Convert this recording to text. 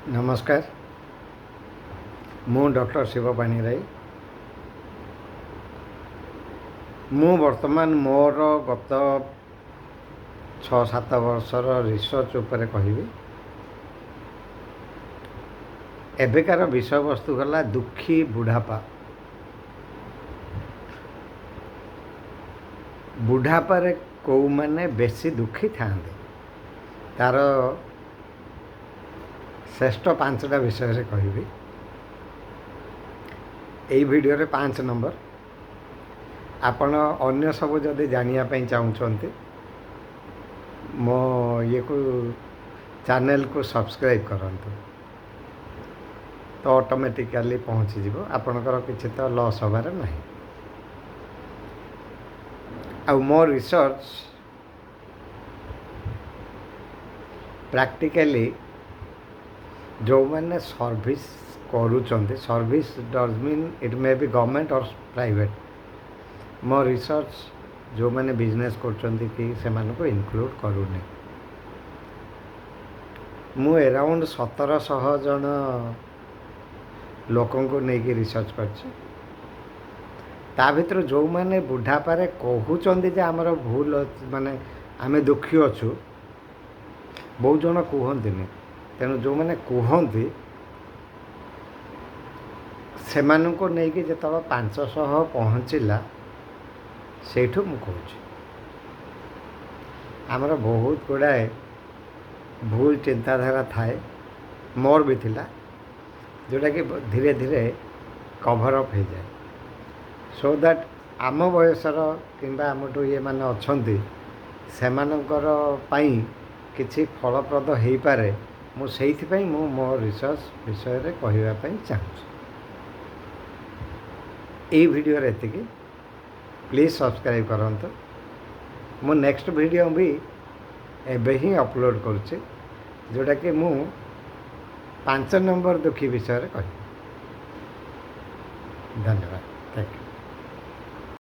ନମସ୍କାର, ମୁଁ ଡକ୍ଟର ଶିବ ପାଣିଗ୍ରାହୀ। ମୁଁ ବର୍ତ୍ତମାନ ମୋର ଗତ 6-7 ବର୍ଷର ରିସର୍ଚ୍ଚ ଉପରେ କହିବି। ଏବେକାର ବିଷୟବସ୍ତୁ ହେଲା ଦୁଃଖୀ ବୁଢ଼ାପା। ବୁଢ଼ାପାରେ କେଉଁମାନେ ବେଶୀ ଦୁଃଖୀ ଥାଆନ୍ତି, ତା'ର ଶ୍ରେଷ୍ଠ 5ଟା ବିଷୟରେ କହିବି ଏଇ ଭିଡ଼ିଓରେ। 5 ନମ୍ବର। ଆପଣ ଅନ୍ୟ ସବୁ ଯଦି ଜାଣିବା ପାଇଁ ଚାହୁଁଛନ୍ତି, ମୋ ଇଏକୁ ଚ୍ୟାନେଲକୁ ସବସ୍କ୍ରାଇବ୍ କରନ୍ତୁ ତ ଅଟୋମେଟିକାଲି ପହଞ୍ଚିଯିବ, ଆପଣଙ୍କର କିଛି ତ ଲସ୍ ହେବାର ନାହିଁ। ଆଉ ମୋ ରିସର୍ଚ୍ଚ ପ୍ରାକ୍ଟିକାଲି ଯେଉଁମାନେ ସର୍ଭିସ୍ କରୁଛନ୍ତି, service does mean it may be government or private, ମୋ ରିସର୍ଚ୍ଚ ଯେଉଁମାନେ ବିଜନେସ୍ କରୁଛନ୍ତି କି ସେମାନଙ୍କୁ ଇନକ୍ଲୁଡ଼ କରୁନି। ମୁଁ ଏରାଉଣ୍ଡ 1700 ଜଣ ଲୋକଙ୍କୁ ନେଇକି ରିସର୍ଚ୍ଚ କରିଛି। ତା ଭିତରୁ ଯେଉଁମାନେ ବୁଢ଼ାପାରେ କହୁଛନ୍ତି ଯେ ଆମର ଭୁଲ ଅଛି, ମାନେ ଆମେ ଦୁଃଖୀ ଅଛୁ, ବହୁତ ଜଣ କୁହନ୍ତିନି। ତେଣୁ ଯେଉଁମାନେ କୁହନ୍ତି ସେମାନଙ୍କୁ ନେଇକି ଯେତେବେଳେ 500 ପହଞ୍ଚିଲା, ସେଇଠୁ ମୁଁ କହୁଛି ଆମର ବହୁତ ଗୁଡ଼ାଏ ଭୁଲ ଚିନ୍ତାଧାରା ଥାଏ, ମୋର ବି ଥିଲା, ଯେଉଁଟାକି ଧୀରେ ଧୀରେ କଭର୍ ଅପ୍ ହେଇଯାଏ। ସୋ that ଆମ ବୟସର କିମ୍ବା ଆମଠୁ ଇଏମାନେ ଅଛନ୍ତି, ସେମାନଙ୍କର ପାଇଁ କିଛି ଫଳପ୍ରଦ ହେଇପାରେ। ମୁଁ ସେଇଥିପାଇଁ ମୁଁ ମୋ ରିସର୍ଚ୍ଚ ବିଷୟରେ କହିବା ପାଇଁ ଚାହୁଁଛି। ଏଇ ଭିଡ଼ିଓରେ ଏତିକି। ପ୍ଲିଜ୍ ସବସ୍କ୍ରାଇବ୍ କରନ୍ତୁ। ମୁଁ ନେକ୍ସଟ ଭିଡ଼ିଓ ବି ଏବେ ହିଁ ଅପଲୋଡ଼ କରୁଛି, ଯେଉଁଟାକି ମୁଁ 5 ନମ୍ବର ଦୁଃଖୀ ବିଷୟରେ କହିବି। ଧନ୍ୟବାଦ।